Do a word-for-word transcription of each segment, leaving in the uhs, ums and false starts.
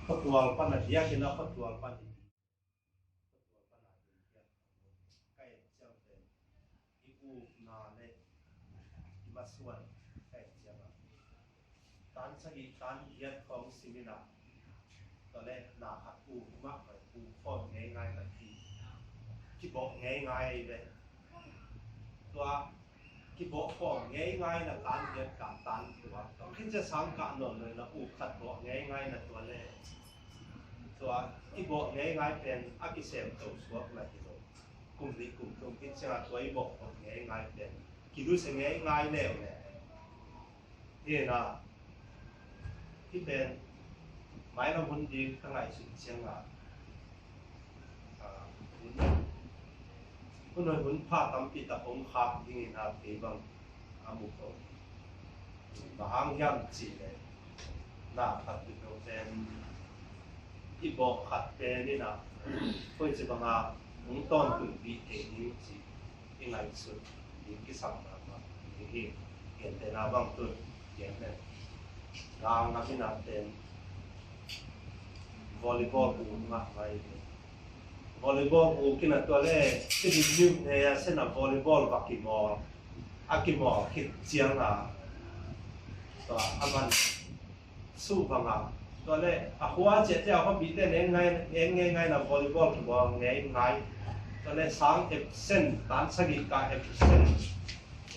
Khuatual pan a diakin a khuatual pan i, khuatual pan a diakin ka et ciang pen i ukna le i masuan ka et ciang a, tan sagih tan giat khawng simin a, tua le na khat uk mah pai, uk khawm ngeingai na ki, kibawh ngeingai le tua kibawh khawm ngeingai na tan giat ka tan tua, tua khin cia sang kah nawn lo na uk khat bawh ngeingai na tua le tua i bawh ngeingai pen a kisem to suak na hi lo. Kum nih kum thum khin cia tua i bawh khawm ngeingai pen kidusia ngeingai leu le. Hi na, hi pen mailam hun ding ka ngaihsut ciang a, a, hun, hun, hun pha tampi tak hong khak ding in a, kei bang a mu ko. Bang hang hiam cih leh na khat tu pen i bawh khat pen in a, koi ci bang a hong tawntung ding thei ding cih i ngaihsut ding kisam mahmah ding hi. Gentehna bang tun, gentehna, gang a kinah pen volleyball uk mahmah hi. Volleyball uk kinah tua le, sini nim ne a sena volleyball va kimawl, a kimawl khit ciang a, tua a man suh bang a, tua le a khua ciahte a khuapite ne ngai, ne ngeingai na volleyball kibawl ngeingai. Tua le sang absent, tan sagih ka absent.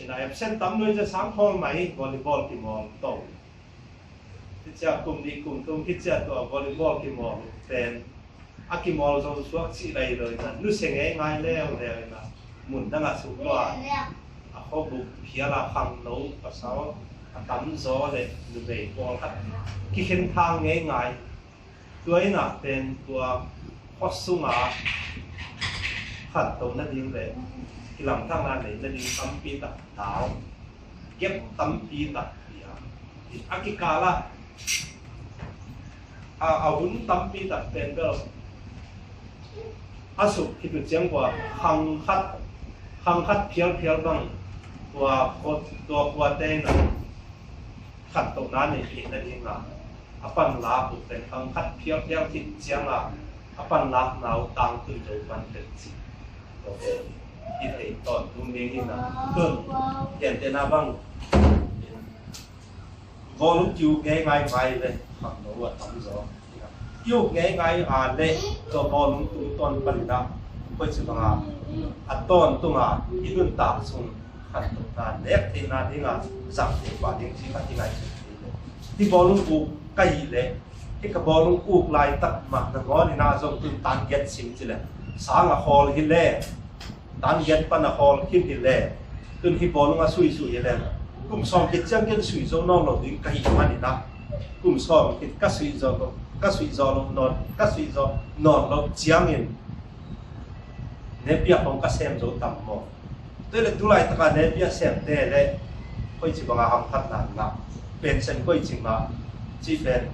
Ina absent tam nuai cia sang khawl mai volleyball kimawl to. Hi cia kum nih kum thum hi cia tua volleyball kimawl pen a kimawl zo suak cih lai lo ina, nusia ngeingai leuleu ina, mun dang a suk lua a khuabuk phial a khangno pasal a tamzaw le numei pawlkhat kikhen thang ngeingai. Tua ina pen tua khuasunga khanto nading le kilamthakna nei nading tampi tak dau, gap tampi tak pia, a kikal a, a, a hun tampi tak pen bel a suk khit uh ciang kua khang khat, khang khat phialphial bang tua, tua kuate in a khantohna nei theih nading a, a panlak uh pen khang khat phialphial khit ciang a, a panlakna uh tangtun zo pan pen cih. Tua pen i thei tawntung ding hi na. Tun, gentehna bang, bawlung kiuk ngeingai vai le, khangno a tamzaw. Kiuk ngeingai a le, tua bawlung tungtawn panin a, koi ci bang a, a tawntung a, i nuntak sung khantohna nek theihna ding a, zang thei pah ding ci khat i ngaihsut thei le. Hih bawlung uk ka hih le, hih ka bawlung uk laitak mah nangawn in a zong tun tan giat sim ci le, sang a khawl hi le, tan giat pan a khawl khin hi le, tun hih bawlung a suisuih hi le, kum sawm khit ciang ken suih zo nawn lo ding ka hih manin a, kum sawm khit ka suih zo lo, ka suih zo lo nawn, ka suih zo nawn lo ciangin, ne piak hong ka sem zo tam maw? Tua le tu laitaka ne piak semte le, koi ci banga hangkhatna ngah, pension koi ci ngah, ci pen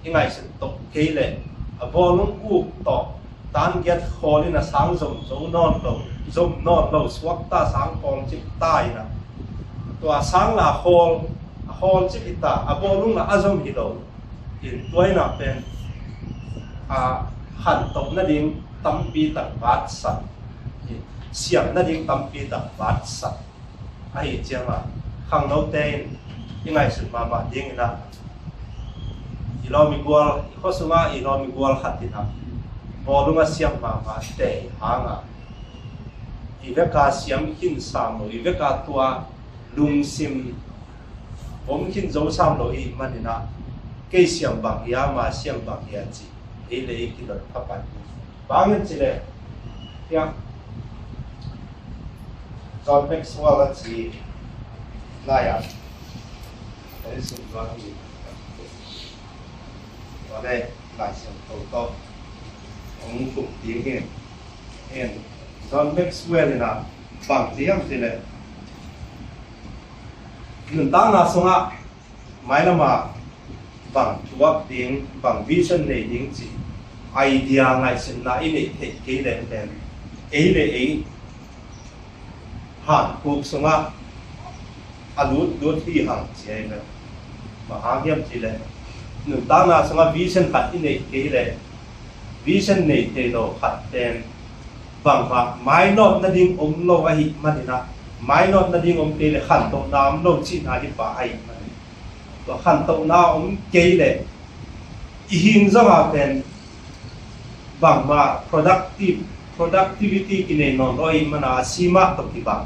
i ngaihsut tawh kei le, a bawlung uk tawh tan giat khawl in a sang zom zo nawn lo, zom nawn lo suakta sang khawl cip ta in a, tua sang la khawl, a khawl cip hi ta, a bawlung la a zom hi lo. In tua in a pen a khantoh nading tampi tak vatsat, siam nading tampi tak vatsat. Ahi cianga khangnote in i ngaihsut mahmah ding in a, i lawm i gual, i khua sunga i lawm i gual khat in a bawlung a siam mahmah te hanga, i veka siam khin sam lo, i veka tua lungsim om khin zo sam lo i hih manin a, kei siam bang hia, ma siam bang hia ci, ei le ei kilot phapan. Bang hiam ci le, hiam, John Maxwell a ci lai a, ei sim bang hi. Tua le Lai Siangtho tawh hong kum ding hi. John Maxwell in a bang ci hiam ci le, nuntakna sungah mailam a bang tuak ding, bang vision nei ding ci idea ngaihsutna i neih theih kei leh pen, ei le ei hankhuk sungah a lutlut hi hang ci ahi ve. Bang hang hiam ci le, nuntakna sungah vision khat i neih kei leh, vision nei thei lo khat pen bangmah mainawt nading om lo ahih manin ah, mainawt nading om kei leh khantohna om lo cihna hi pah ahih manin, tua khantohna om kei leh i hing zongah pen bangmah productive, productivity kinei nawn lo ahih manin ah, a si mah tawh kibang,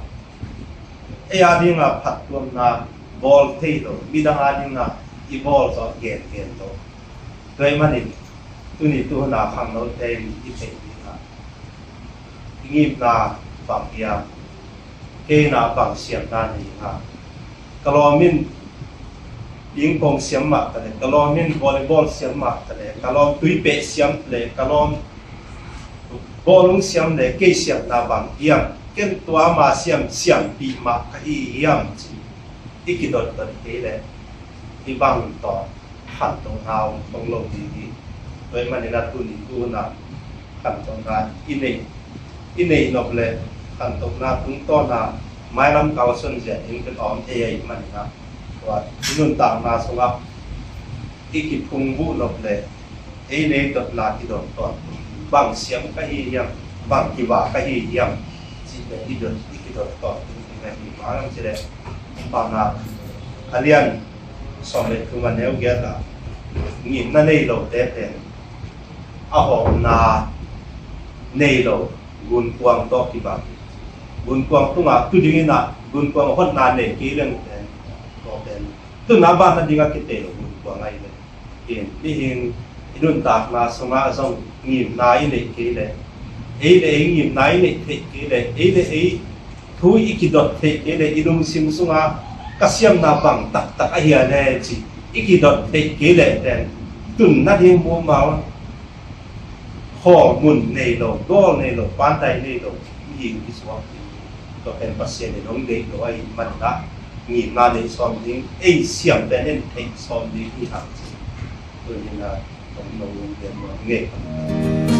ei a dingah phattuamna bawl thei lo, midang a dingah i bawl tawh gengen lo. Tua ahih manin tuni tuhuna khangnote in i theih dingah, i ngimna bang hiam, kei in ah bang siamna nei hiam? Ka lawm in ping pong siam mah ta leh, ka lawm in volleyball siam mah ta leh, ka lawm tuipeh siam leh, ka lawm bawlung siam leh, kei siamna bang hiam? Ken tua ama siam siampih mah ka hi hiam ci i kidotdot kei leh, hih bang tawh khantohna om thei lo ding hi. Tua ahih manin ah tuni tuhuna khantohna i neih, i neih nop leh khantohna tungtawna mailam kalsuan zia ding pen a om thei ahih manin ah, tua i nuntakna sungah i kiphungvuh nop leh ei le ei dotna kidot tawntung, bang siam ka hi hiam, bang kiva ka hi hiam cih pen i dot, i kidot tawntung ding ahi. Bang hang hiam cih leh, Paunak a lian sawm le thum a neu giat ah, ngimna nei lote pen a hawmna nei lo gunkuang tawh kibang. Gunkuang tungah tu dingin ah gunkuang hotna nei kei leng pen, tua pen tunna ban nadingah kiteel lo gunkuang ahi leh, in, mihing i nuntakna sungah zong ngimna i neih kei leh, ei le ei ngimna i neih theih kei leh, ei le ei thu i kidot theih kei leh, i lungsim sungah ka siamna bang taktak ahi a le cih i kidot theih kei leh pen, tunna ding mumal, khawl mun nei lo, gawl nei lo, pandai nei lo mihing kisuak ding. Tua pen Pasian in hong deih lo ahih manin ah, ngimna neih sawm ding, ei siam pen en theih sawm ding hi hang ci. Tuni in ah, hong nong lungdam nuam ing ei.